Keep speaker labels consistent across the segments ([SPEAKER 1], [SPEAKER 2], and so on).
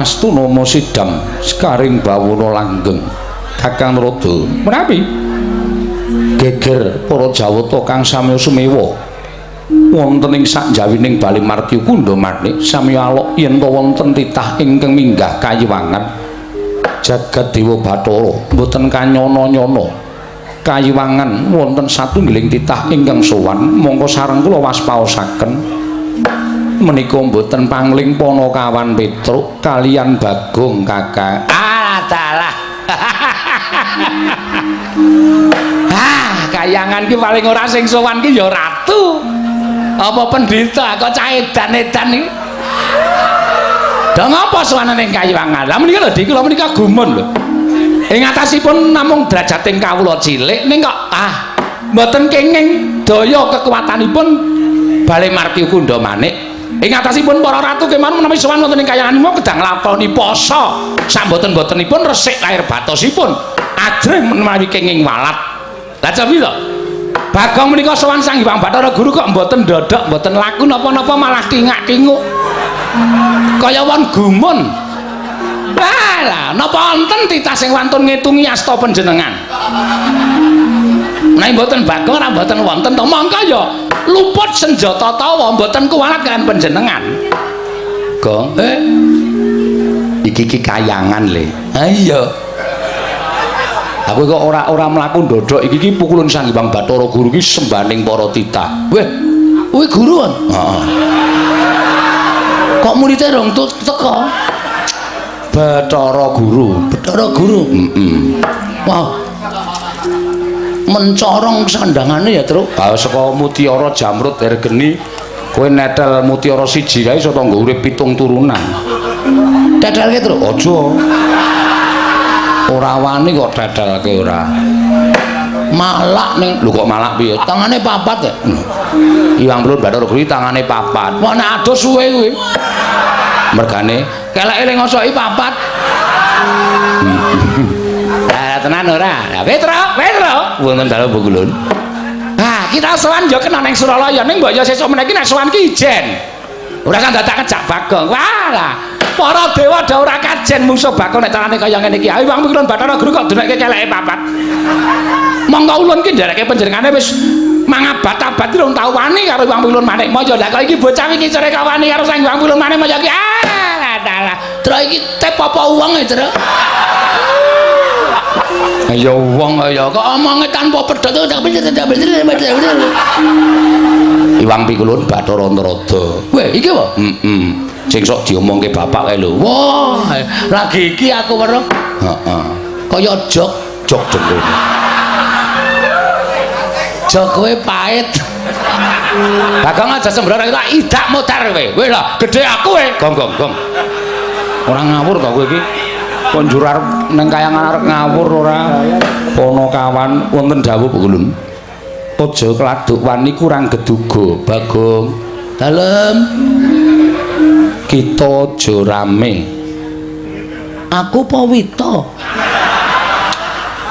[SPEAKER 1] Astunama sidam sekaring bawana langgeng. Kakang Narada, menawi geger para Jawata kang samya sumewa wonten ing sakjawining Bali Martya Kundha Manik samya alok yen to wonten titah ingkang minggah kayiwangan jagat Dewa Bathara mboten kanyana-nyana kayiwangan wonten satunggiling titah ingkang sowan mongko sareng kula waspaosaken menika mboten pangling Panakawan Petruk kaliyan Bagong Kakang. Ah dalah. Ah, kayangan ki paling ora sing sowan ki ya ratu. Apa pendhita kok cah edan-edan iki? Do ngapa sowanan ing kayiwangan? Lah menika lho Dik, kula menika gumun lho. Ing atasipun namung derajating kawula cilik ning kok ah mboten kenging daya kekuatanipun Bale Martya Kundha Manik. Ing atasipun para ratu kemawon menawi sowan wonten ing kayangan kedah nglakoni poso. Samboten-botenipun resik lahir batosipun. Ajrih menawi kenging walat. Lah cobi to. Bagong menika sowan Sang Hyang Bathara Guru kok mboten ndodhok, mboten laku napa-napa malah tingak-tinguk. Kaya wong gumun. Lah, napa wonten titah sing wantun ngitungi asta panjenengan? Menawi mboten Bagong ora mboten wonten to, mongko ya luput senjata tawa mboten kuwalat kaliyan panjenengan. Gong, iki iki kayangan le. Ha iya. Aku kok ora mlaku ndodhok iki iki pukulun Sang Hyang Bathara Guru iki sembaning para titah. Weh, kuwi guruan. Heeh. Kok muridé rong teko? Bathara Guru, Bathara Guru. Heeh. Wah. Mencorong sandangane ya, Truk. Ha saka mutiara jamrut hergeni kowe netel mutiara siji kae iso tangga urip 7 turunan. Tetelke, Truk. Aja. Ora wani kok tetelke ora. Malak ning lho kok malak piye? Tangane papat ya. Iwang Plun Bathara Guru tangane papat. Wah nek adoh suwe kuwi. Mergane keleke ning ngosoki papat. Lah tenan ora? Lah Petro, Petro, wonten dalem Bogulun. Ah, kita sowan ya kena ning Suralaya ning mbok ya sesuk meneh iki nek sowan ki ijen. Ora kan dadak ngejak Bagong. Wah lah. Para dewa do ora kajen mungsuh Bagong nek carane kaya ngene iki. Ayo Wang Pikulun Bathara Guru kok denekke keleke papat. Monggo ulun ki ndereke panjenengane wis mangabad-abad rong tau wani karo Wang Pikulun Manik Maya. Lah kok iki bocah iki sore kok wani karo Sang Wang Pikulun Manik Maya ki. Ah, dalah. Truk iki tep apa wong e, Truk? Ya wong ya kok omonge tanpa pedhot. Iwang Pikulun Bathara Narada. Weh, iki apa? Heeh. Sing sok diomongke bapak kae lho. Wah, lagi iki aku weruh. Heeh. Kaya jok, jok dengkul. Jok kowe pahit. Bagong aja sembrono iki idak modar kowe. Kowe lah gedhe aku kowe. Gong gong gong. Ora ngawur to kowe iki. Kok njur arep ning kayangan arep ngawur ora? Panakawan wonten dawuh Ulun. Aja keladuk wani kurang geduga, Bagong. Dalem. Kita aja rame. Aku apa Wita?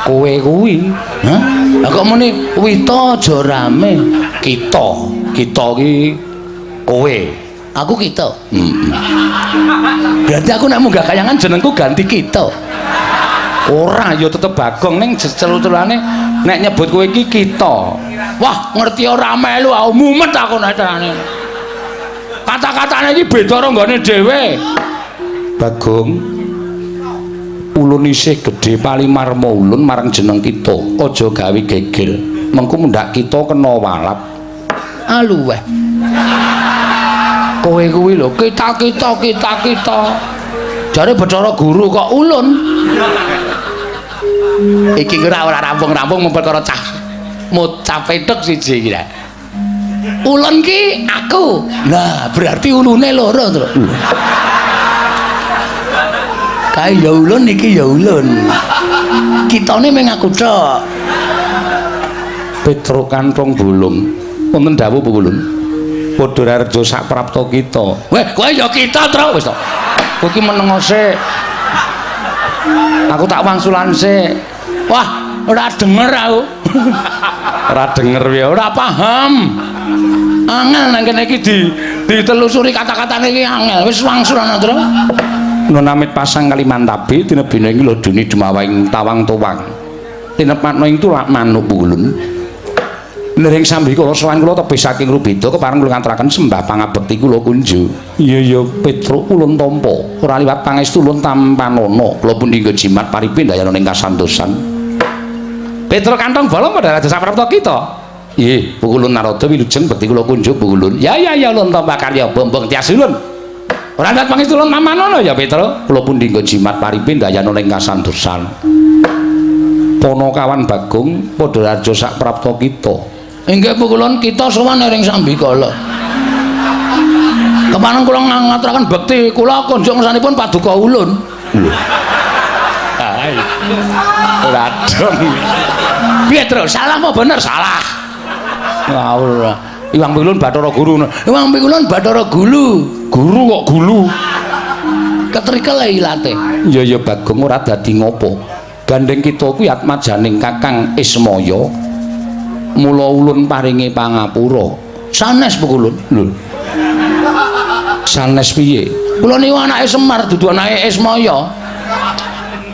[SPEAKER 1] Kowe kuwi. Hah? Lah kok muni Wita aja rame? Kita, kita ki kowe. Aku kita. Heeh. Berarti aku nek munggah kayangan jenengku ganti kita. Ora ya tetep Bagong ning celu-celane nek nyebut kowe iki kita. Wah, ngerti ora melu aku mumet aku nek carane. Kata-katane iki beda karo nggone dhewe. Bagong, ulun isih gedhe palimarma ulun marang jeneng kita. Aja gawe geger. Mengko mundhak kita kena walat. Aluweh. Kowe kuwi lho, kita kita kita kita. Jare Bathara Guru kok ulun. Iki ora rampung-rampung mung perkara cah mocah petuk siji iki. Ulun ki aku. Nah, berarti ulune loro, Truk. Kae ya ulun iki ya ulun. Kitane mung aku tok. Petruk kantong bolong. Wonten dawuh Ulun. Padha rareja sak prapta kita. Weh, kowe ya kita, Truk. Wis to. Kowe iki meneng sik. Aku tak wangsulan sik. Wah, ora denger aku. Ora denger ya, ora paham. Angel nang kene iki ditelusuri kata-katane iki angel. Wis wangsulan, Truk. Nun amit pasang Kalimantabe tinebina ing loduni dumawahing tawang towang. Tinepatna ing tulak manuk pulun. Nering sambikala sowan kula tebih saking Rubeda kepareng kula ngaturaken sembah pangabekti kula kunjuk. Iya iya Petruk ulun tampa. Ora liwat pangestu ulun tampanana. Kula pundi nggo jimat paripindayana ing kasantosan. Petruk kantong bolong padha raja saprapta kita. Nggih, Pukulun Narada wilujeng bekti kula kunjuk Pukulun. Ya ya ya ulun tampa karya bombong tias ulun. Ora liwat pangestu ulun tampanana ya Petruk. Kula pundi nggo jimat paripindayana ing kasantosan. Ponokawan Bagong padha raja saprapta kita.
[SPEAKER 2] Inggih Pukulun kita sowan ring sambikala. Kepareng kula ngaturaken bekti kula kunjuk ngersanipun paduka ulun.
[SPEAKER 1] Lho. Hai. Ora dong.
[SPEAKER 2] Piye, Tru? Salah apa bener?
[SPEAKER 1] Salah. Ngawur. Iwang Pikulun Bathara Guru.
[SPEAKER 2] Iwang Pikulun Bathara Gulu.
[SPEAKER 1] Guru kok gulu.
[SPEAKER 2] Ketrikel ilate.
[SPEAKER 1] Ya ya Bagong ora dadi ngopo. Gandeng kita kuwi atmajaning Kakang Ismaya. Mula ulun paringi pangapura.
[SPEAKER 2] Sanes Pukulun.
[SPEAKER 1] Lho. Sanes piye?
[SPEAKER 2] Kula niku anake Semar dudu anake Ismaya.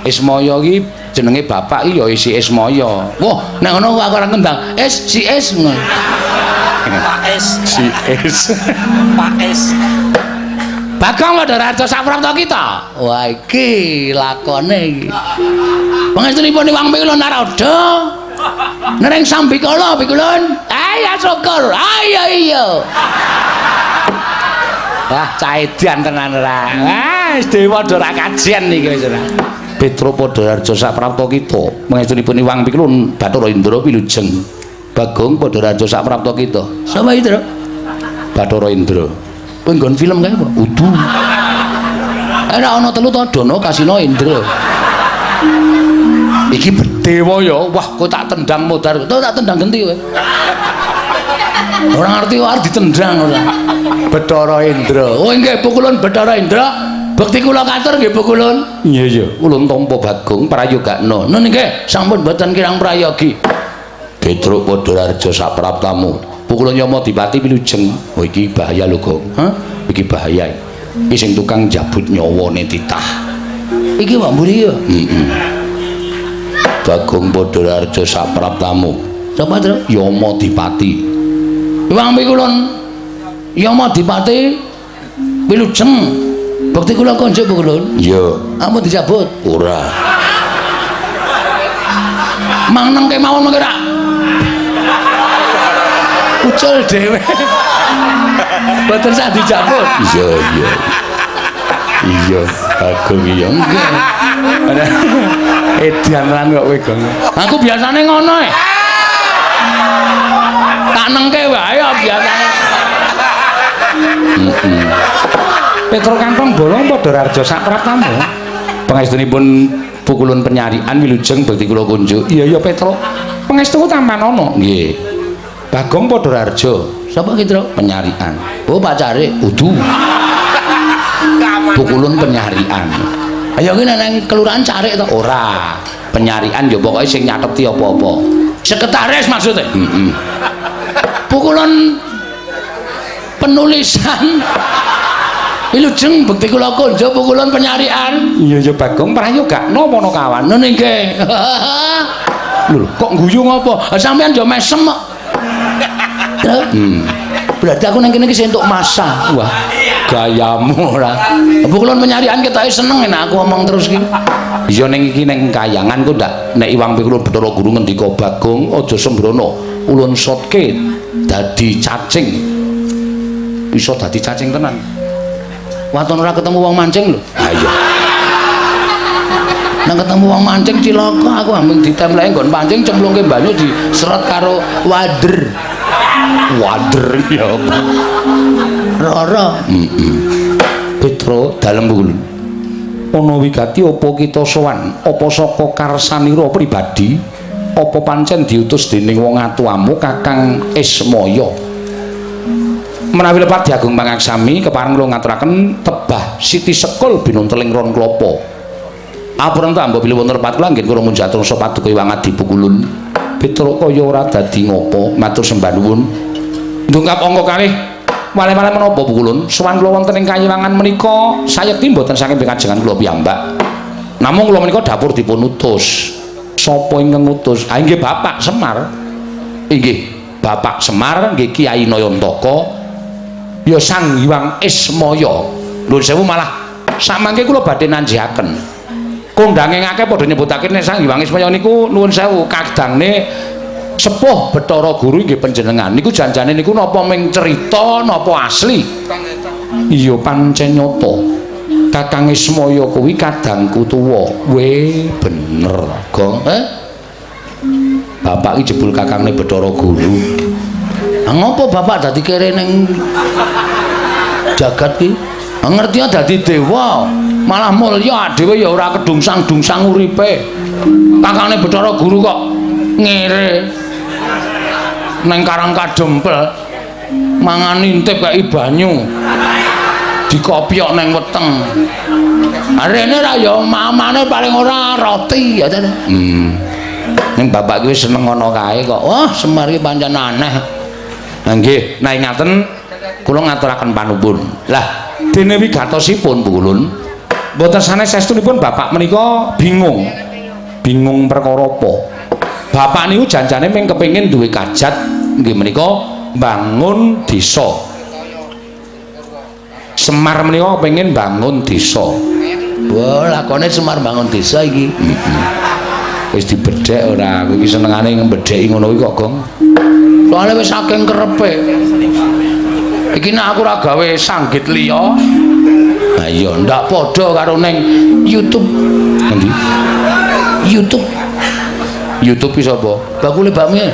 [SPEAKER 1] Ismaya iki jenenge bapak iki ya isi Ismaya.
[SPEAKER 2] Wah, nek ngono aku ora ngendang. Es si es ngono.
[SPEAKER 3] Pak S.
[SPEAKER 1] Si Es.
[SPEAKER 3] Pak S.
[SPEAKER 2] Bagong padha raja saprapta kita. Wah, iki lakone iki. Pangestunipun Iwang Pikulun Narada. Nering sambikala Pikulun. Ayo syukur. Ayo iya.
[SPEAKER 1] Wah, caedan tenan ora. Wah, wis dewa ora kajian iki wis ora. Petro padha raja saprapta kita. Pangestunipun Iwang Pikulun Bathara Indra wilujeng. Bagong padha raja saprapta kita.
[SPEAKER 2] Sapa iki, Tru?
[SPEAKER 1] Bathara Indra.
[SPEAKER 2] Kowe nggon film kae apa?
[SPEAKER 1] Udu.
[SPEAKER 2] Ora ana telu to, Dono, Kasino, Indra.
[SPEAKER 1] Iki berdewa ya. Wah, kowe tak tendang modar.
[SPEAKER 2] Kowe tak tendang genti kowe. Ora ngerti kok arep ditendang ora.
[SPEAKER 1] Bathara Indra.
[SPEAKER 2] Oh nggih, Pukulun Bathara Indra. Bekti kula katur nggih Pukulun.
[SPEAKER 1] Iya iya, ulun tampa Bagong prayogakna.
[SPEAKER 2] Nun nggih, sampun boten kirang prayogi.
[SPEAKER 1] Petruk padha raja sapraptamu. Pukulun Yama Dipati wilujeng. Oh iki bahaya lho, Gong.
[SPEAKER 2] Hah?
[SPEAKER 1] Iki bahaya. Iki sing tukang jabut nyawane titah.
[SPEAKER 2] Iki wak mburi ya.
[SPEAKER 1] Heeh. Bagong padha raja sapraptamu.
[SPEAKER 2] Sapa, Tru?
[SPEAKER 1] Yama Dipati.
[SPEAKER 2] Iwang Pikulun Yama Dipati wilujeng. Bekti kula konjuk Pukulun.
[SPEAKER 1] Iya.
[SPEAKER 2] Ampun dicabut.
[SPEAKER 1] Ora.
[SPEAKER 2] Mangneng kemawon mengke rak. Ucul dhewe. Boten sah dicabut.
[SPEAKER 1] Iya iya. Iya, Bagong iya.
[SPEAKER 2] Nggih.
[SPEAKER 1] Edan lan kok kowe, Gong.
[SPEAKER 2] Aku biasane ngono e. Tak nengke wae ya biasane.
[SPEAKER 1] Heeh. Petro kantong bolong padha raja sapraptamu. Pangestunipun Pukulun penyarian wilujeng bekti kula kunjuk. Iya iya Petro. Pangestuku tampanana. Nggih. Bagong padha raja
[SPEAKER 2] Sapa ki, Tru?
[SPEAKER 1] penyarian.
[SPEAKER 2] Oh, pacare.
[SPEAKER 1] Udu. Pukulun penyarian.
[SPEAKER 2] Ayo ki nek nang kelurahan carik to.
[SPEAKER 1] Ora. Penyarian ya pokoke sing nyateti apa-apa.
[SPEAKER 2] Sekretaris maksudnya.
[SPEAKER 1] Heeh.
[SPEAKER 2] Pukulun penulisan wilujeng bekti kula kunjuk Pukulun penyarian.
[SPEAKER 1] Iya iya Bagong prayogakna Ponokawan.
[SPEAKER 2] Nun nggih.
[SPEAKER 1] Lho kok guyu ngopo?
[SPEAKER 2] Sampeyan yo mesem kok. Tru. Berarti aku nang kene iki entuk masa.
[SPEAKER 1] Wah, gayamu ora.
[SPEAKER 2] Pukulun penyarian ketoke seneng nek aku omong terus ki.
[SPEAKER 1] Iya ning iki ning kayangan ku ndak nek Iwang Pikulun Bathara Guru ngendika Bagong aja sembrono ulun sotke dadi cacing. Iso dadi cacing tenan.
[SPEAKER 2] Waton ora ketemu wong mancing lho.
[SPEAKER 1] Ha iya.
[SPEAKER 2] Nang ketemu wong mancing cilaka aku ambing ditempleki nggon pancing cemplungke banyu diseret karo wader.
[SPEAKER 1] Wader ya apa?
[SPEAKER 2] Rara.
[SPEAKER 1] Heeh. Petro dalem Pukulun. Ana wigati apa kita sowan? Apa saka karsanira pribadi? Apa pancen diutus dening wong atuamu Kakang Ismaya? Menawi lepat Diagung Pangaksami kepareng kula ngaturaken tebah Siti Sekul binunteling ron klapa. Apunten ta mbok bilih wonten lepat kula nggih kula munjatur paduka Iwang Adi Pukulun. Petruk kaya ora dadi ngopo, matur sembah nuwun. Ndungkap angka kalih Wale-wale menapa, Bu Kulun? Sowan kula wonten ing Kayiwangan menika sayekti mboten saking pikajengan kula piyambak. Namung kula menika dapur dipun utus. Sapa ingkang ngutus? Ah, inggih Bapak Semar. Inggih, Bapak Semar nggih Kiai Nayantaka. Ya Sang Hyang Ismaya. Nuwun sewu, malah samangke kula badhe nanjihaken. Kondange akeh padha nyebutake nek Sang Hyang Ismaya niku, nuwun sewu, kadangne sepuh Bathara Guru inggih panjenengan. Niku janjane niku napa ming cerita napa asli? Iya, pancen nyata. Kakang Ismaya kuwi kadangku tuwa. We, bener, Gong. Eh? Bapak iki jebul kakangne Bathara Guru.
[SPEAKER 2] Ah, ngopo bapak dadi kere ning jagat ki? Ah, ngerti dadi dewa,
[SPEAKER 1] malah mulya dhewe ya ora kedungsang-dungsang uripe. Kakangne Bathara Guru kok ngere neng Karang Kadempel, mangan intip kaya banyu dikopyok neng weteng.
[SPEAKER 2] Arene ra ya mamane paling ora roti ya ta.
[SPEAKER 1] Ning bapak kuwi seneng ngono kae kok.
[SPEAKER 2] Wah, Semar iki pancen aneh.
[SPEAKER 1] Nah, nggih, nah ngaten kula ngaturaken panuwun. Lah, dene wigatosipun, Bu Kulun, mboten sanes saestunipun bapak menika bingung. Bingung perkara apa? Bapak niku janjane mung kepengin duwe kajat nggih menika bangun desa. Semar menika kepengin bangun desa.
[SPEAKER 2] Wah, lakone Semar bangun desa iki.
[SPEAKER 1] Wis dibedhek ora? Kowe iki senengane mbedheki ngono kuwi kok, Gong.
[SPEAKER 2] Soale wis saking kerepe.
[SPEAKER 1] Iki nek aku ora gawe sanggit liya.
[SPEAKER 2] Ha iya, ndak padha karo ning YouTube.
[SPEAKER 1] Endi?
[SPEAKER 2] YouTube.
[SPEAKER 1] YouTube ki sapa?
[SPEAKER 2] Bakule bakmi.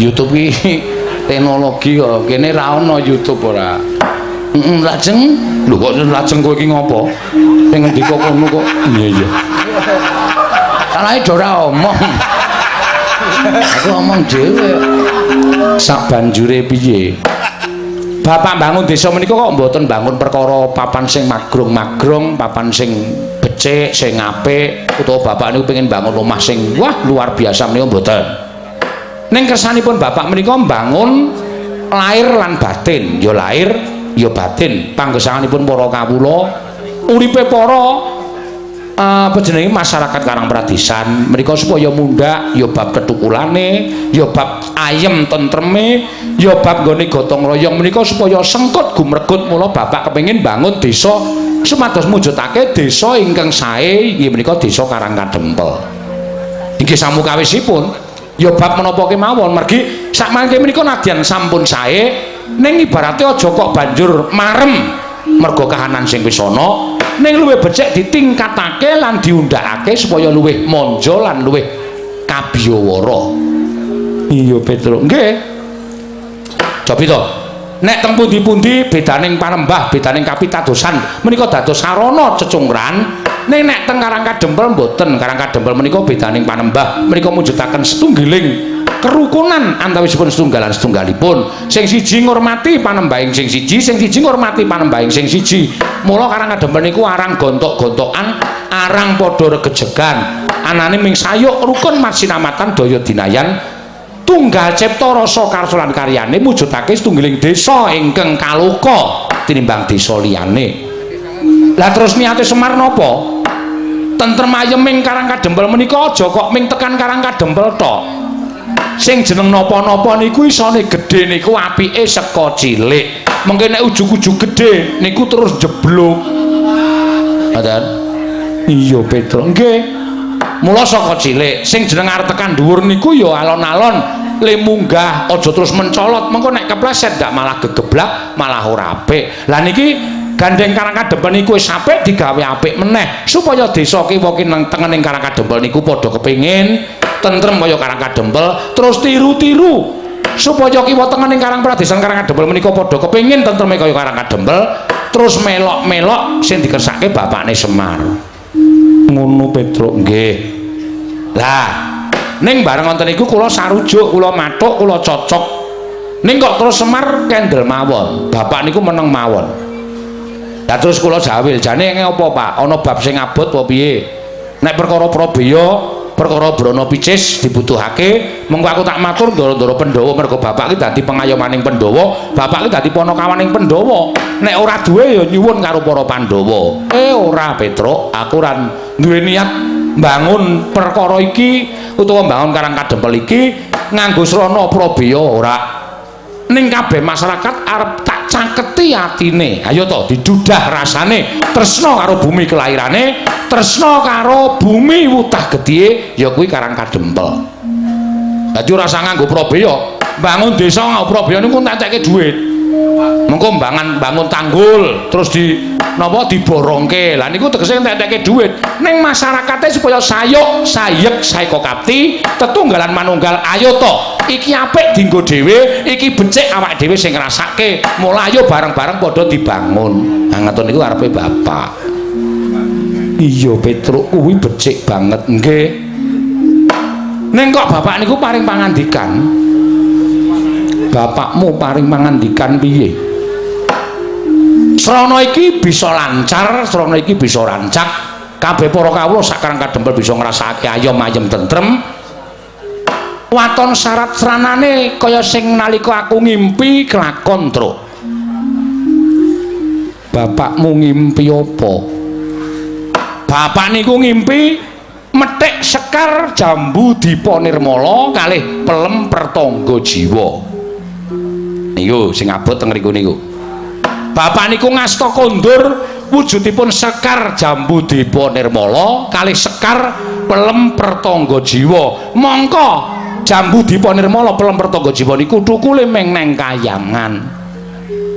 [SPEAKER 1] YouTube ki teknologi kok. Kene ra ono YouTube ora.
[SPEAKER 2] Heeh, lajeng.
[SPEAKER 1] Lho, kok lajeng kowe iki ngopo? Sing ngendika kono kok. Iya iya.
[SPEAKER 2] Salahe do ora omong. Aku omong dhewe.
[SPEAKER 1] Sak banjure piye? Bapak bangun desa menika kok mboten bangun perkara papan sing magrong-magrong, papan sing becik, sing apik, utawa bapak niku pengen bangun rumah sing wah luar biasa menika mboten. Ning kersanipun bapak menika mbangun lahir lan batin, ya lahir ya batin. Panggesanganipun para kawula, uripe para apa jenenge masyarakat Karang Pradesan menika supaya mundhak ya bab ketukulane, ya bab ayem tentreme, ya bab nggone gotong royong menika supaya sengkut gumregut. Mula bapak kepengin bangun desa supados mujudake desa ingkang sae, inggih menika desa Karang Kadempel. Inggih samukawisipun ya bab menapa kemawon, mergi sakmangke menika nadyan sampun sae, ning ibarate aja kok banjur marem merga kahanan sing wis ana, ning luwih becik ditingkatake lan diundhakake supaya luwih manja lan luwih kabiyawara. Iya, Petruk. Nggih. Cobi to. Nek teng pundi-pundi bedaning panembah, bedaning kapitadosan menika dados sarana cecungran, ning nek teng Karang Kadempel mboten. Karang Kadempel menika bedaning panembah menika mujudaken setunggiling kerukunan antawisipun setunggalan setunggalipun. Sing siji ngurmati panembahing sing siji, sing siji ngurmati panembahing sing siji. Mula Karang Kadempel niku arang gontok-gontokan, arang padha regejegan. Anane ming sayuk rukun masinamatan daya dinayan tunggal cipta rasa karsa lan karyane mujudake setunggiling desa ingkang kaloka tinimbang desa liyane. Lah, terus niate Semar napa? Tentrem ayem ing Karang Kadempel menika aja kok ming tekan Karang Kadempel tok. Sing jeneng napa-napa niku isone gedhe niku apike saka cilik. Mengke nek ujug-ujug gedhe niku terus jeblok. Ngoten. Iya, Petruk. Nggih. Mula saka cilik, sing jeneng arep tekan dhuwur niku ya alon-alon le munggah, aja terus mencolot. Mengko nek kepleset gak malah gegeblak, malah ora apik. Lah, niki gandeng Karang Kadempel niku wis apik digawe apik meneh supaya desa kiwa kineng tengening Karang Kadempel niku padha kepengin tentrem kaya Karang Kadempel, terus tiru-tiru supaya kiwa tengening Karang Pradesan Karang Kadempel menika padha kepengin tentreme kaya Karang Kadempel, terus melok-melok sing dikersake bapakne Semar. Ngono, Petruk. Nggih. Lah, ning bareng wonten niku kula sarujuk, kula mathuk, kula cocok, ning kok terus Semar kendel mawon, bapak niku meneng mawon. Lah, terus kula jawil, jane apa, Pak, ana bab sing abot apa piye? Nek perkara prabeya Perkara brana picis dibutuhake, mengko aku tak matur ndara-ndara Pandhawa mergo bapak iki dadi pengayomaning Pandhawa, bapak iki dadi panakawaning Pandhawa. Nek ora duwe ya nyuwun karo para Pandhawa. Ora Petruk, aku ora duwe niat mbangun perkara iki utawa mbangun Karang Kadempel iki nganggo srana prabeya ora. Ning kabeh masyarakat arep tak caketi atine. Ayo to didudah rasane, tresna karo bumi kelairane, tresna karo bumi wutah gedhiye ya kuwi Karang Kadempel. Dadi ora usah nganggo prabeya, bangun desa nganggo prabeya niku entek-entekke dhuwit. Mengko bangun tanggul terus di napa diborongke. Lah niku tegese entek-entekke dhuwit. Ning masyarakate supaya sayuk, sayek, saeka kapti, tetunggalan manunggal, ayo to. Iki apik dienggo dhewe, iki becik awak dhewe sing ngrasake. Mula ayo bareng-bareng padha dibangun. Ha ngoten niku arepe bapak. Iya Petruk kuwi becik banget nggih. Ning kok bapak niku paring pangandikan? Bapakmu paring pangandikan piye? Srana iki bisa lancar, srana iki bisa rancak. Kabeh para kawula sak Karang Kadempel bisa ngrasakake ayom ayem tentrem. Waton syarat sranane kaya sing nalika aku ngimpi kelakon, Truk. Bapakmu ngimpi apa? Bapak niku ngimpi methik sekar jambu dipa nirmala kalih pelem pertangga jiwa. Niku sing abot teng mriku niku. Bapak niku ngasta kondur wujudipun sekar jambu dipa nirmala kalih sekar pelem pertangga jiwa. Mongko jambu dipa nirmala pelem pertangga jiwa niku thukule meng neng kayangan.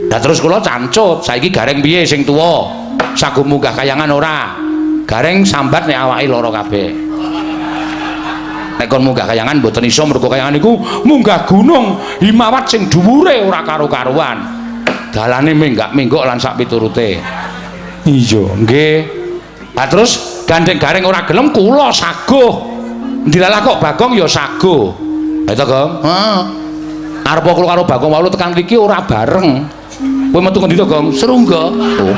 [SPEAKER 1] Lah terus kula cancut, saiki Gareng piye sing tuwa? Sago munggah kayangan ora? Gareng sambat nek awake lara kabeh. Nek kon munggah kayangan mboten iso mergo kayangan niku munggah gunung Himawat sing dhuwure ora karo-karuan. Dalane menggak-menggok lan sak piturute. Iya, nggih. Lah terus gandeng Gareng ora gelem kula saguh. Ndilalah kok Bagong ya saguh. Ha to, Gong?
[SPEAKER 2] Heeh.
[SPEAKER 1] Arep kula karo Bagong walu tekan mriki ora bareng. Kowe metu ngendi to, Gong?
[SPEAKER 2] Serungga.
[SPEAKER 1] Oh.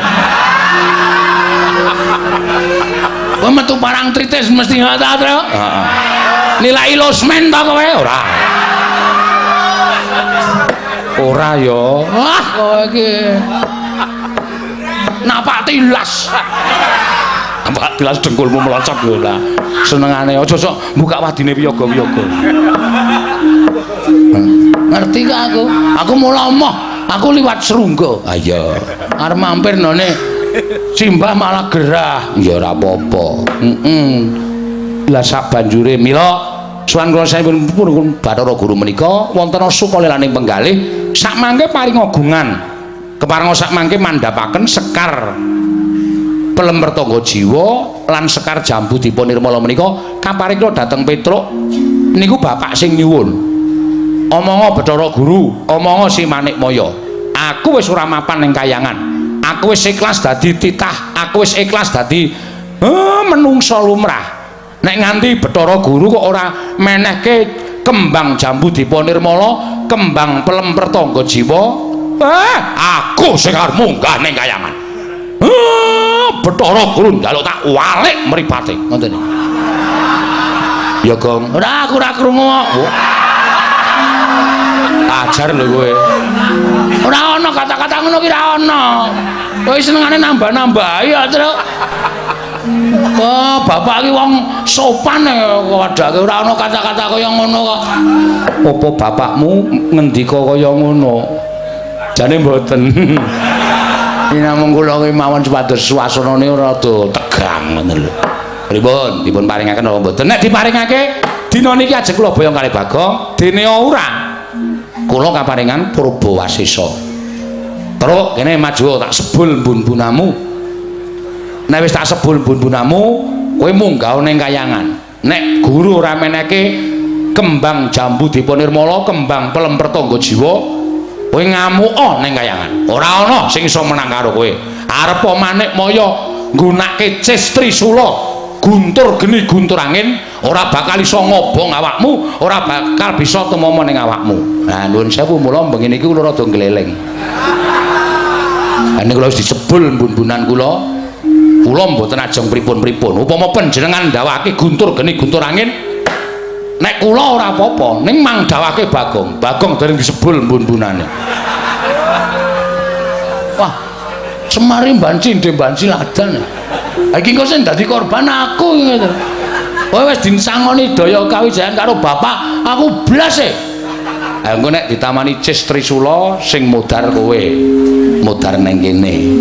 [SPEAKER 2] Kowe metu parang tritis mesti ta, Tru?
[SPEAKER 1] Heeh. Nilai losmen ta kowe? Ora. Ora ya.
[SPEAKER 2] Wah, kowe iki napak tilas.
[SPEAKER 1] Napak tilas dengkulmu melocot lho lah. Senengane aja sok buka wadine wiyaga-wiyaga.
[SPEAKER 2] Ngerti kok aku? Aku mula moh, aku liwat Serungga.
[SPEAKER 1] Ah iya.
[SPEAKER 2] Arep mampir none simbah malah gerah.
[SPEAKER 1] Ya ora apa-apa. Heeh. Lah sak banjure mila suwan kula sampun pun Bathara Guru menika wonten sukalelaning penggalih sak mangke paring agungan. Keparenga sak mangke mandhapaken sekar pelem pertangga jiwa lan sekar jambu dipa nirmala menika kaparikna dhateng Petruk niku bapak sing nyuwun. Omonga Bathara Guru, omonga si Manikmaya. Aku wis ora mapan ning kayangan. Aku wis ikhlas dadi titah, aku wis ikhlas dadi menungsa lumrah. Nek nganti Bathara Guru kok ora menehke kembang jambu dipa nirmala, kembang pelem pertangga jiwa, aku sing arep munggah ning kayangan. Bathara Guru njaluk tak walik mripate. Ngoten. Ya, Gong.
[SPEAKER 2] Ora, aku ora krungu kok.
[SPEAKER 1] Oh. Ajar lho kowe.
[SPEAKER 2] Ora ana kata-kata ngono ki ora ana. Kowe senengane nambah-nambahi ya, Truk. Wah, bapak iki wong sopan padake ora ana kata-kata kaya ngono kok.
[SPEAKER 1] Apa bapakmu ngendika kaya ngono? Jane mboten. Ini namung kula ki mawon supados suasanane rada tegang ngono lho. Pripun? Dipun paringaken apa mboten? Nek diparingake dina niki ajeng kula boyong kalih Bagong, dene ora. Kula kaparingan Purba Wasesa. Truk kene maju tak sebul bun-bunamu. Nek wis tak sebul bun-bunamu, kowe munggah ning kayangan. Nek guru ora meneke kembang jambu dipa nirmala, kembang pelem pertangga jiwa, kowe ngamuka ning kayangan. Ora ana sing iso menang karo kowe. Arepa Manikmaya nggunake cis trisula, guntur geni guntur angin, ora bakal iso ngobong awakmu, ora bakal bisa tumama ning awakmu. Nah, nuwun sewu mula bengi niki kula rada ngleleng. Lah niku kula wis disebul bun-bunan kula. Kula mboten ajeng pripun-pripun. Upama panjenengan ndawake guntur geni guntur angin, nek kula ora apa-apa, ning mang dawake Bagong. Bagong dereng disebul mbun-mbunane. Wah, Semar banci ndhe banci ladan. Ha iki engko sing dadi korban aku iki ngene. Kowe wis dinsangoni daya kawijayan karo bapak, aku blas e. Ha engko nek ditamani Cis Trisula sing modar kowe. Modar nang kene.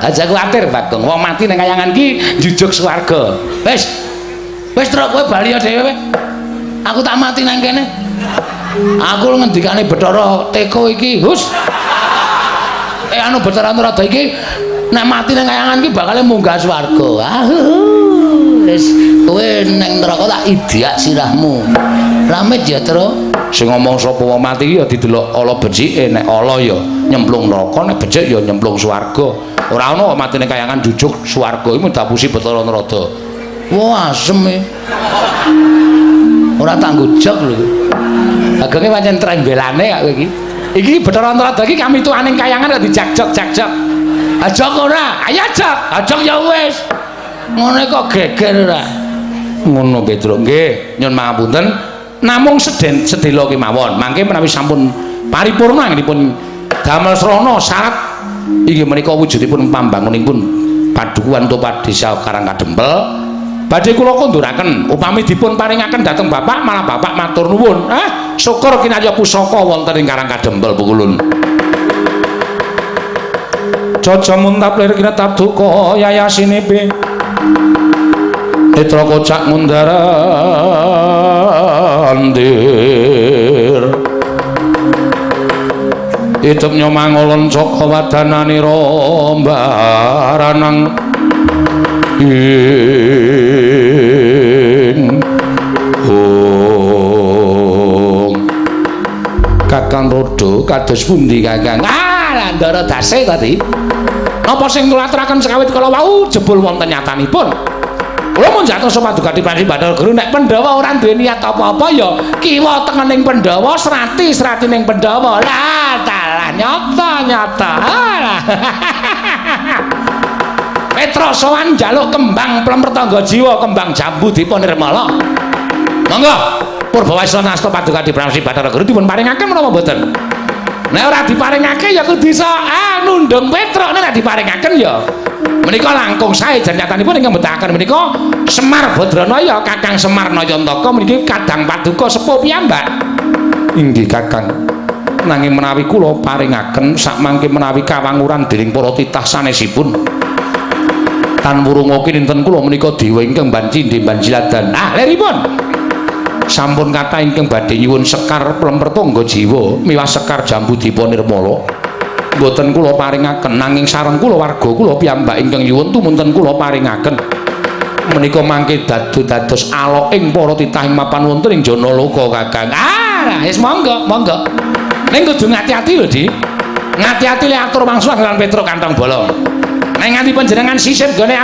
[SPEAKER 1] Aja kuwatir Bagong, wong mati nang kayangan ki njujuk swarga. Wis. Wis truk kowe bali dhewe. Aku tak mati nang kene. Aku ngendikane Bathara Teko iki, hus. Anu Bathara Antaradha iki nek mati nang kayangan iki bakal munggah swarga. Ah, wis kowe nang neraka tak idiak sirahmu. Ramit ya, Tru. Sing ngomong sapa wong mati ya didelok ala becike, nek ala ya nyemplung neraka, nek becik ya nyemplung swarga. Ora ana wong mati ning kayangan jujuk swarga iki mendapusi Bathara Narada. Wah, asem e. Ora tanggo jog lho. Bagenge pancen trembelane kok kowe iki. Iki Bathara Narada iki kami tuaning kayangan kok dijak-jok-jak-jok. Ajok ora? Ayo ajok. Ajok ya wis. Ngono kok geger ora? Ngono Petro nggih, nyun pangapunten. Namung sedhela kemawon. Mangke menawi sampun paripurna anggenipun damel srana syarat inggih menika wujudipun pambangunipun padukuhan utawa desa Karang Kadempel. Badhe kula konduraken upami dipun paringaken dhateng bapak malah bapak matur nuwun. Ah, syukur kinarya pusaka wonten ing Karang Kadempel pukulun. Caca muntap lir kinetap duka yayasinipe. Netra kocak mundar andir. Idep nyomangolon caka wadananira mbaranang ing Om. Kakang Rodo kados pundi Kakang? Ah, Ndara dase tadi. Napa sing kula aturaken sekawit kala wau jebul wonten nyatanipun. Kula mun jatuh paduka Panji Bathara Guru nek Pandhawa ora duwe niat apa-apa ya kiwa tengening Pandhawa, srati-sratining Pandhawa. Lah, dalah nyata-nyata. Petruk sowan njaluk kembang plempertangga jiwa, kembang jambu dipa nirmala. Monggo Purbawaisra nasta paduka Pramsi Bathara Guru dipun paringaken menapa mboten? Nek ora diparingake ya kudu iso nundung Petruk, nek diparingaken ya menika langkung sae janyatanipun ingkang mbetahaken menika Semar Badranaya Kakang Semar Nayantaka meniki kadang paduka sepuh piyambak. Inggih Kakang. Nanging menawi kula paringaken sakmangke menawi kawanguran dening para titah sanesipun tan wurunga kinten kula menika dewa ingkang banci ndemban jiladan. Ah, leripun. Sampun kathah ingkang badhe nyuwun sekar plempertangga jiwa miwah sekar jambu dipa nirmala. Mboten kula paringaken nanging sareng kula warga kula piyambak ingkang nyuwun tumunten kula paringaken. Menika mangke dados aloking para titah ing mapan wonten ing Janaloka Kakang. Ah, wis monggo, monggo. Ning kudu ngati-ati lho, Di. Ngati-ati le atur wangsul lan Petruk kantong bolong. Nek nganti panjenengan sisip gone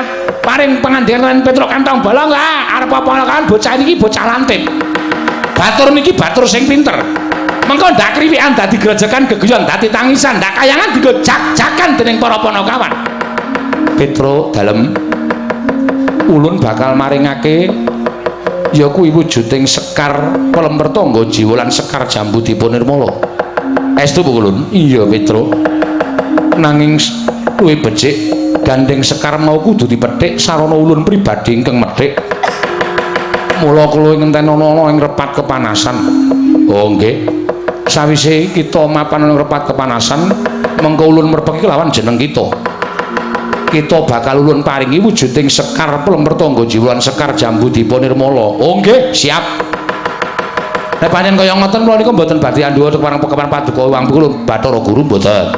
[SPEAKER 1] paring pangandikan lan Petruk kantong bolong, ah arep apa kan bocah niki bocah lantip. Batur niki batur sing pinter. Mengko ndak kriwikan dadi grojokan geguyon dadi tangisan, ndak kayangan digo jak-jakan dening para panakawan. Petruk dalem ulun bakal maringake ya kuwi wujuding sekar pelempertangga jiwa lan sekar jambu dipa nirmala. Estu ulun? Iya Petruk. Nanging luwih becik gandeng sekar mau kudu dipethik sarana ulun pribadi ingkang methik. Mula kula ngentenono ing repat kepanasan. Oh nggih. Sawise kita mapan ing repat kepanasan, mengko ulun merpeki kelawan jeneng kita. Kita bakal ulun paringi wujuding sekar plempertangga jiwa lan sekar jambu dipa nirmala. Oh nggih, siap. Nek pancen kaya ngoten kula niku mboten badhe andhuwa kepareng pekapan paduka Hyang Pikulun Bathara Guru mboten.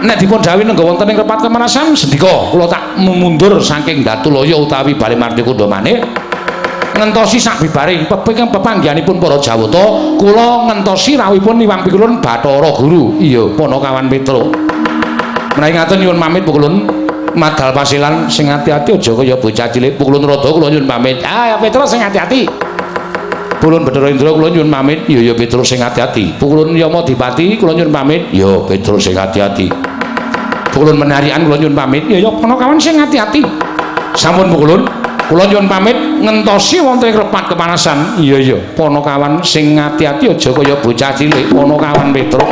[SPEAKER 1] Nek dipun dhawuhi nengga wonten ing repat kepanasan sendika kula tak mundur saking Datulaya utawi Bale Mardika Manik. Ngentosi sabibaring pepanggihanipun para Jawata, kula ngentosi rawuhipun Hyang Pikulun Bathara Guru. Iya, Panakawan Petruk. Menawi ngaten nyuwun pamit Pukulun. Madal pasilan sing ati-ati aja kaya bocah cilik. Pukulun Rada kula nyuwun pamit. Ah, Petruk sing ati-ati. Pukulun Bathara Indra kula nyuwun pamit. Iya ya Petruk sing ati-ati. Pukulun Yamadipati kula nyuwun pamit. Ya Petruk sing ati-ati. Pukulun Menarian kula nyuwun pamit. Ya ya Panakawan sing ati-ati. Sampun pukulun, kula nyuwun pamit ngentosi wonten ing repat kepanasan. Iya iya, Ponokawan sing ati-ati aja kaya bocah cilik, Ponokawan Petruk.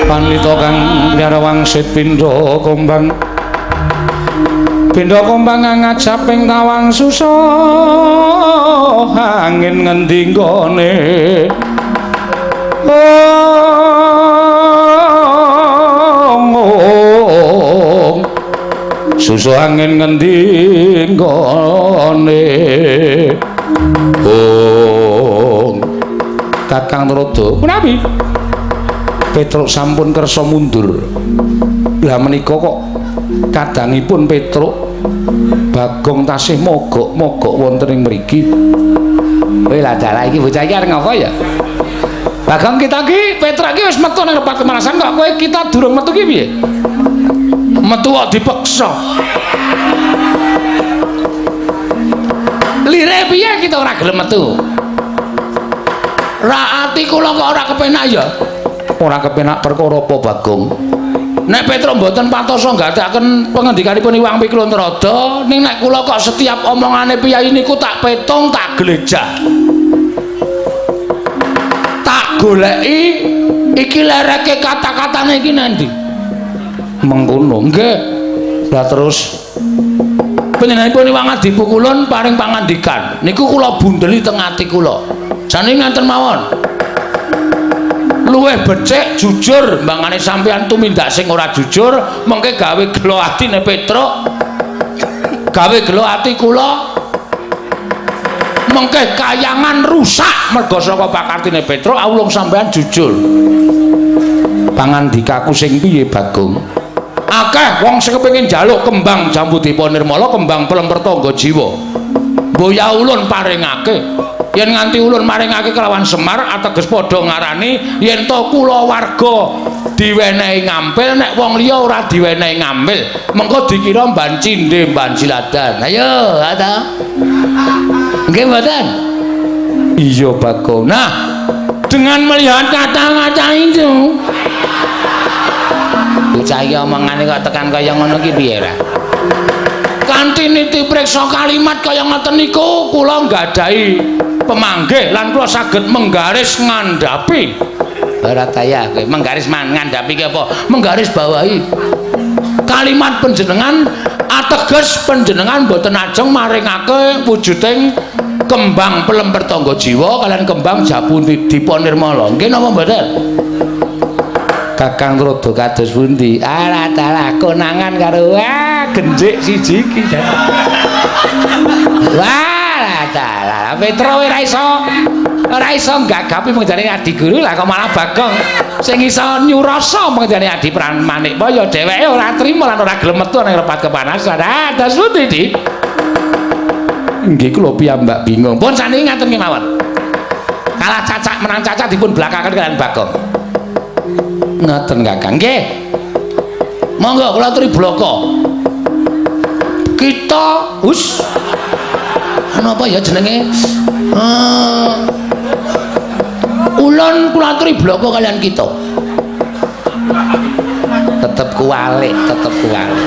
[SPEAKER 1] Panlita kang piara wangsit pindha kombang, pindha kombang ngajaping tawang susa angin ngendi nggone. Oh, susa angin ngendi nggone. Oh, Kakang Tuladha, punapi Petruk sampun kersa mundur. Lah menika kok kadangipun Petruk Bagong tasih mogok-mogok wonten ing mriki.
[SPEAKER 2] Kowe lah dalah iki bocah iki arep ngapa ya?
[SPEAKER 1] Bagong kita iki Petruk iki wis metu nang repat kepanasan kok kowe kita durung metu ki piye? Metu kok dipeksa.
[SPEAKER 2] Lire piye kita ora gelem metu?
[SPEAKER 1] Ra ati kula kok ora kepenak ya. Ora kepenak perkara apa Bagong? Nek Petruk mboten patosa nggatekaken pengendikanipun Iwang Pikulun Tuladha, ning nek kula kok setiap omongane piyayi niku tak petung, tak glejah. Tak goleki iki lereke kata-katane iki nandi. Mengkono nggih. Lah terus panjenenganipun Iwang Adipukulun paring pangandikan. Niku kula bundeli teng ati kula. Jane ngaten mawon. Luwih becik jujur mbangane sampeyan tumindak sing ora jujur mengke gawe gelo atine Petruk, gawe gelo ati kula, mengke kayangan rusak merga saka pakartine Petruk. Awulung sampeyan jujur. Pangandikaku sing piye Bagong? Akeh wong sing kepengin njaluk kembang jambu dipa nirmala, kembang pelem pertangga jiwa. Mboya ulun paringake. Yen nganti ulun maringake kelawan Semar ateges padha ngarani yen to kula warga diwenehi ngampil, nek wong liya ora diwenehi ngampil mengko dikira mban cindhe mban siladan.
[SPEAKER 2] Ayo ta nggih mboten?
[SPEAKER 1] Iya Bagong. Nah, dengan melihat kata-kata itu
[SPEAKER 2] bocah iki omongane kok tekan kaya ngono ki piye ra?
[SPEAKER 1] Kanthi niti priksa kalimat kaya ngoten niku kula nggadahi pemanggih lan kula saged menggaris ngandhapi.
[SPEAKER 2] Ora kaya kowe menggaris ngandhapi ki apa?
[SPEAKER 1] Menggaris bawahi kalimat panjenengan ateges panjenengan mboten ajeng maringake wujuding kembang pelem pertangga jiwa kalian kembang japu dipa nirmala. Nggih napa mboten? Kakang Tuladha kados pundi?
[SPEAKER 2] Alah dalah konangan karo wah
[SPEAKER 1] genjik siji iki.
[SPEAKER 2] Wah dalah Petruk ora iso nggagapi mengjane adi guru lah kok malah Bagong sing iso nyurasa mengjane adi Manikmaya dheweke ora trima lan ora gelem metu nang repat kepanasan. Ah dados pundi, Di?
[SPEAKER 1] Nggih kula piyambak bingung.
[SPEAKER 2] Pun saniki ngaten kemawon. Kalah cacak menang cacak dipun blakaken kalian Bagong.
[SPEAKER 1] Ngaten Kakang.
[SPEAKER 2] Nggih. Monggo kula aturi blaka. Kita hus. Napa ya jenenge? Ulun kula aturi blaka kalian kita. Tetep kuwalik, tetep kuwalik.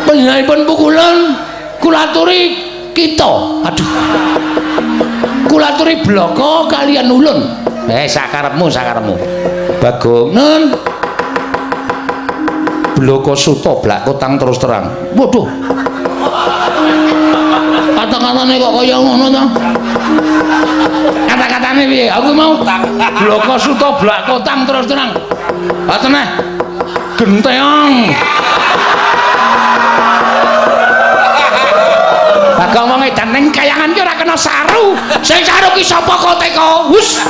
[SPEAKER 1] Panjenenganipun pukulun kula aturi kita. Aduh. Kula aturi blaka kalian ulun.
[SPEAKER 2] Sakarepmu, sakarepmu.
[SPEAKER 1] Bagong nen. Blaka suta blak kotang terus terang. Waduh.
[SPEAKER 2] Kata-katane kok kaya ngono to?
[SPEAKER 1] Kata-katane piye? Aku mau bloko suta blak kotang terus terang. Ha teneh. Genteong. Bagong wong edan ning kayangan ki ora kena saru.
[SPEAKER 2] Sing saru ki sapa kok teko? Hus.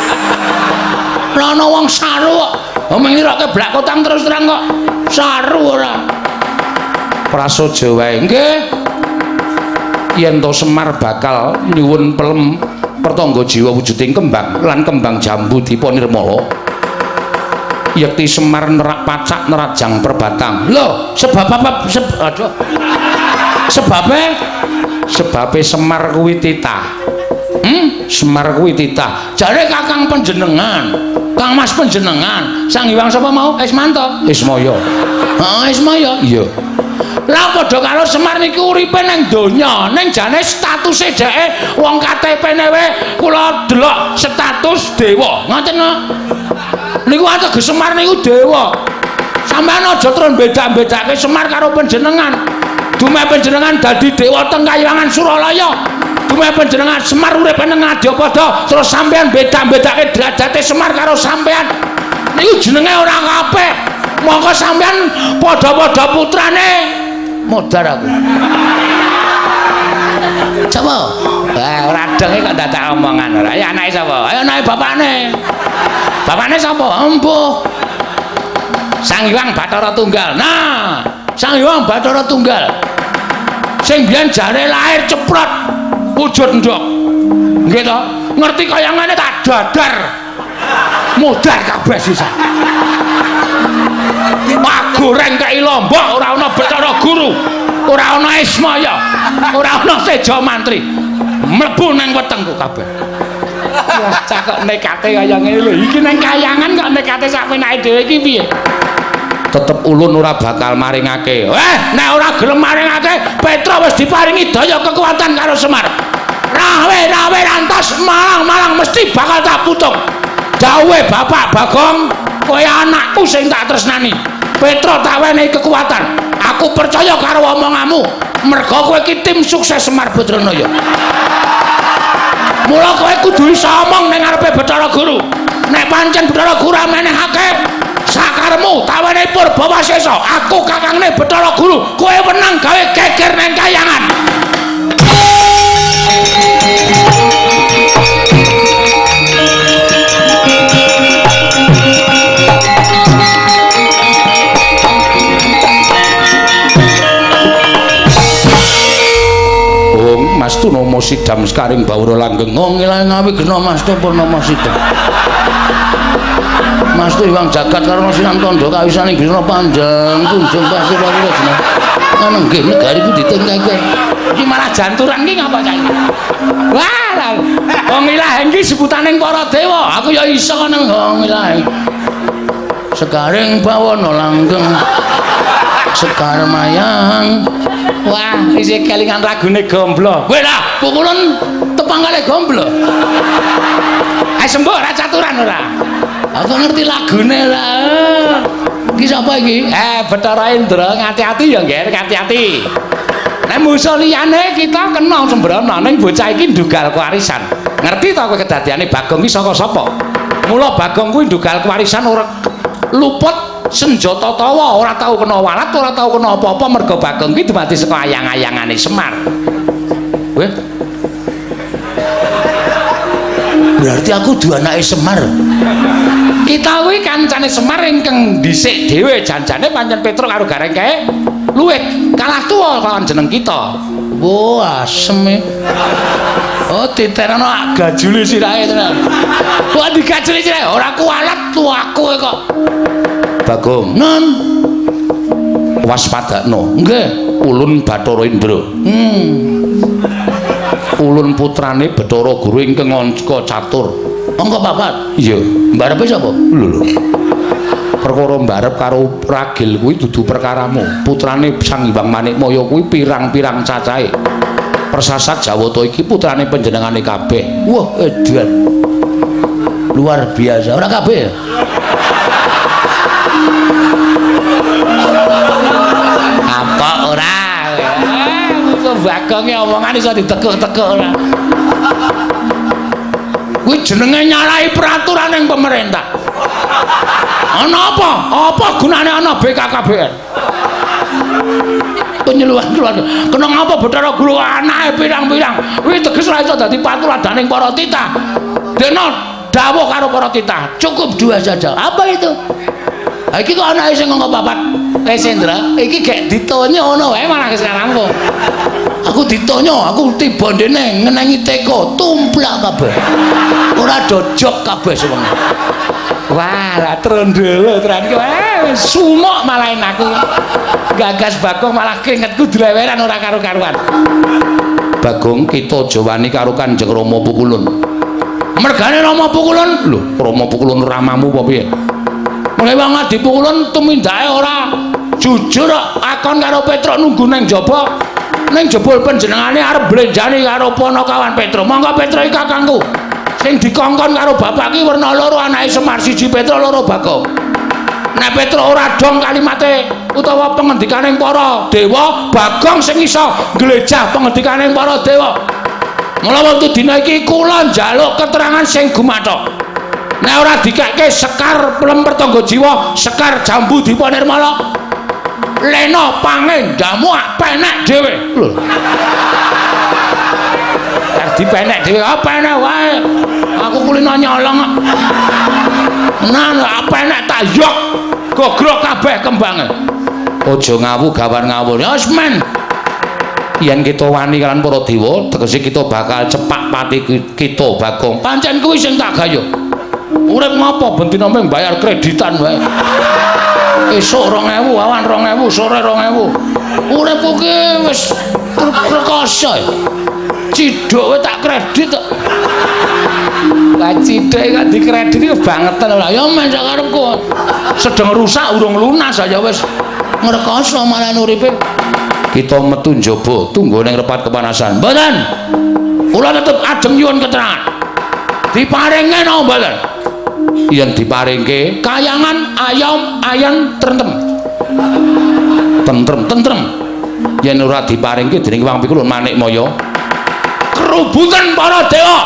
[SPEAKER 2] Ora ana wong saru kok. Wong ngiroke blak kotang terus terang kok saru ora.
[SPEAKER 1] Prasaja wae. Nggih. Yen to Semar bakal nyuwun pelem pertangga jiwa wujuding kembang lan kembang jambu dipa nirmala. Yekti Semar nerak pacak nerajang perbatang.
[SPEAKER 2] Lho, sebab apa? Aduh.
[SPEAKER 1] Sebabe sebabe Semar kuwi titah. Semar kuwi titah.
[SPEAKER 2] Jare kakang panjenengan, Kang Mas panjenengan, Sang Hyang sapa mau? Ismanto.
[SPEAKER 1] Ismaya.
[SPEAKER 2] Heeh, Ismaya.
[SPEAKER 1] Iya.
[SPEAKER 2] Lah padha karo Semar niku uripe nang donya, ning jane statuse dheke wong KTP-ne wae kula delok status dewa. Ngoten lho. Niku ateges Semar niku dewa. Sampeyan aja terus beda-bedake Semar karo panjenengan. Dumeh panjenengan dadi dewa teng Kayangan Suralaya. Dumeh panjenengan Semar urip nang Ngadyapada, terus sampeyan beda-bedake derajate Semar karo sampeyan. Niku jenenge ora kabeh. Mongko sampeyan padha-padha putrane. Modar aku. Coba.
[SPEAKER 1] Wah, ora denge kok dadak omongan ora. Ayo anake sapa?
[SPEAKER 2] Ayo anake bapakne. Bapakne sapa? Empuh.
[SPEAKER 1] Sang Hyang Bathara Tunggal.
[SPEAKER 2] Nah, Sang Hyang Bathara Tunggal. Sing biyen jare lahir ceprot wujud ndok. Nggih to? Ngerti kaya ngene tak dadar. Modar kabeh sisa. Pak goreng kei lombok ora ana Bathara Guru, ora ana Ismaya, ora ana Teja Mantri. Mlebu nang wetengku kabeh.
[SPEAKER 1] Wah, cah kok nekate kaya ngene lho. Iki nang kayangan kok nekate sak penake dhewe iki piye? Tetep ulun ora bakal maringake.
[SPEAKER 2] Nek ora gelem maringake, Petra wis diparingi daya kekuatan karo Semar. Rawe-rawe rantas malang-malang mesti bakal tak putung. Dawuhe Bapak Bagong, kowe anakku sing tak tresnani. Petra tak wenehi kekuatan. Aku percaya karo omonganmu. Merga kowe iki tim sukses Semar Badranaya. Mula kowe kudu iso omong ning ngarepe Bathara Guru. Nek pancen Bathara Guru menehake sakaremu tak wenehi purba wasesa. Aku kakangne Bathara Guru, kowe wenang gawe geger nang kayangan.
[SPEAKER 1] Mas Tunomo sidam sekaring bawura langgeng.
[SPEAKER 2] Oh ngilang ngawi gena Mas Tu Purnomo sidam. Mas Tu iwang jagat karena sinan tondo kawisaning bisna panjang kunjung pasir wawura jena. Ngono nggih negari ku ditingkake.
[SPEAKER 1] Iki malah janturan ki ngapa cah iki? Wah, lah. Wong ilaheng ki sebutaning para dewa.
[SPEAKER 2] Aku ya iso nang wong ilaheng. Sekaring bawana langgeng. Sekar mayang.
[SPEAKER 1] Wah, isih kelingan lagune Gomblo.
[SPEAKER 2] Kowe lah, pukulan tepang kali Gomblo.
[SPEAKER 1] Ayo sembuh ora caturan ora.
[SPEAKER 2] Aku ngerti lagune lah. Iki sapa iki?
[SPEAKER 1] Bathara Indra, ngati-ati ya, Ngger, ngati-ati. Nek musuh liyane kita kena sembrono, ning bocah iki ndugal kewarisan. Ngerti ta kowe kedadiane Bagong iki saka sapa? Mula Bagong kuwi ndugal kewarisan ora luput senjata tawa, ora tau kena walat, ora tau kena apa-apa merga Bagong kuwi dumadi saka ayang-ayangane Semar. Weh.
[SPEAKER 2] Berarti aku duwe anake Semar.
[SPEAKER 1] Kita kuwi kancane Semar ingkang dhisik dhewe janjane pancen Petruk karo Gareng kae luwih kalah tuwa kawan jeneng kita.
[SPEAKER 2] Wah, asem e. Oh, titerno gajule sirahe tenan. Wah, digajuli sirahe ora kualat tuaku kok.
[SPEAKER 1] Bagong,
[SPEAKER 2] non
[SPEAKER 1] waspadakno.
[SPEAKER 2] Nggih,
[SPEAKER 1] ulun Bathara Indra. Ulun putrane Bathara Guru ingkang angka catur.
[SPEAKER 2] Angka papat?
[SPEAKER 1] Iya.
[SPEAKER 2] Mbarepe sapa?
[SPEAKER 1] Lho lho. Perkara mbarep karo ragil kuwi dudu perkaramu. Putrane Sang Hyang Manikmaya kuwi pirang-pirang cacahe. Persasat Jawata iki putrane panjenengane kabeh.
[SPEAKER 2] Wah, edan. Luar biasa. Ora kabeh.
[SPEAKER 1] Apa ora? kowe. Ah, Bagonge omongan iso ditekuk-tekuk ora. Kuwi jenenge nyalahi peraturan ning pemerintah. Ana apa? Apa gunane ana BKKBN? Penyuluhan keluarga. Kena ngapa Bathara Guru anake pirang-pirang? Kuwi teges ora iso dadi patuladaning para titah. Dene dawuh karo para titah, cukup dua saja. Apa itu? Ha iki kok anake sing angka papat. Wis Indra, iki gek ditonyo ngono wae malah wis rampung. Aku ditonyo, aku tiba ndene ngenengi teko, tumplak kabeh. Ora dojok kabeh sewengi. Wah, lah trondolo tenan iki. Wah, sumuk malah aku. Gagas Bagong malah keringetku dleweran ora karo-karuan. Bagong kita aja wani karo Kanjeng Rama Pukulun. Mergane Rama Pukulun, lho, Rama Pukulun ramamu apa piye? Mulai wong Adi Pukulun tumindake ora jujur kok akon karo Petruk nunggu nang jaba. Ning jebul panjenengane arep blenjani karo panakawan Petruk. Monggo Petruk iki kakangku. Sing dikongkon karo bapak ki werna loro anake Semar, siji Petruk loro Bagong. Nek Petruk ora dong kalimate utawa pengendikaning para dewa, Bagong sing iso nglejah pengendikaning para dewa. Mula wektu dina iki kula njaluk keterangan sing gumathok. Nek ora dikekke sekar pelem pertangga jiwa, sekar jambu dipa nirmala, lena pangendamu penek dhewe. Lho. Arep dipenek dhewe, ah penek wae. Aku kulino nyolong kok. Nah, penek tak yok. Gogrok kabeh kembange. Aja ngawu gawan ngawur. Ya wis men. Yen kita wani kalian para dewa, tegese kita bakal cepak pati kita Bagong. Pancen kuwi sing tak gayuh. Urip ngopo ben dina mung bayar kreditan wae. Esuk 2000, awan 2000, sore 2000. Uripku ki wis rekoso. Ciduk wae tak kredit kok. Lah ciduk kok dikredit iki bangetan ora. Ya men sakarepku. Sedeng rusak urung lunas aja wis ngrekoso malah uripe. Kita metu njaba tunggu ning repat kepanasan. Mboten. Kula tetep ajeng nyuwun keterangan. Diparinge napa mboten? Yen diparingke kayangan ayam ayan trentem. Tentrem tentrem. Yen ora diparingke dening Wang Pikulun Manikmaya. Kerubutan para dewa.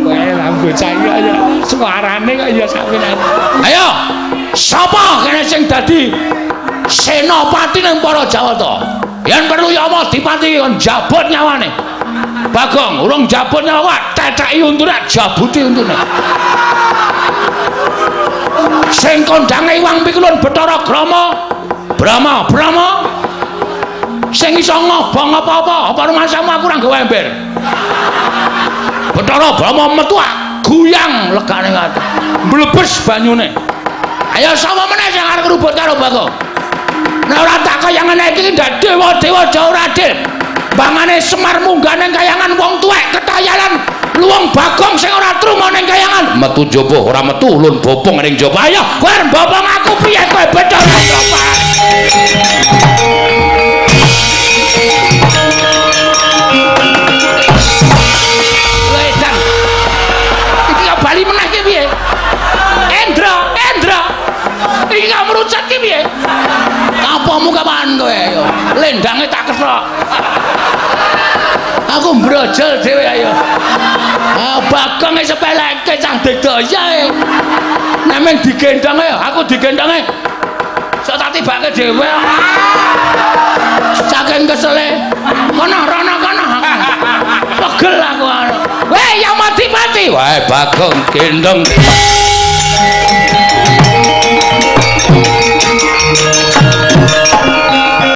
[SPEAKER 1] Kowe lah bocah iki ya suarane kok ya sakmenane. Ayo, sapa kene sing dadi senopati ning para Jawata? Yen perlu Yama dipati kon jabut nyawane. Bagong urung jabut nyawa, teteki untune, jabuti untune. Sing kondange Iwang Pikulun Bathara Grama, Brahma, Brahma. Sing iso ngobong apa-apa, apa rumangsamu aku ora nggawa ember. Bathara Brahma metu guyang legane ati. Mblebes banyune. Ayo sapa meneh sing arep ngrubut karo Bagong? Nek ora tak kaya ngene iki ndak dewa-dewa jauh adil. Bangane Semar munggah ning kayangan wong tuwek ketayalan luwung Bagong sing ora truma ning kayangan. Metu njaba ora metu ulun bopong ning njaba. Ayo kowe arep bopong aku piye kowe Bathara Brahma? Wedan. Iki kok bali meneh ki piye? Endra, Endra. Iki kok merucut ki piye? Apamu kapan kowe ayo? Lendange tak kethok. Aku mbrojol dhewe ayo. Ah Bagong sepeleke cah digdaya. Nek meng digendhong ayo, aku digendhonge. Sok tak tibake dhewe. Saking kesele. Kono rono kono. Pegel aku. Weh, ya mati-mati. Wah, Bagong gendhong.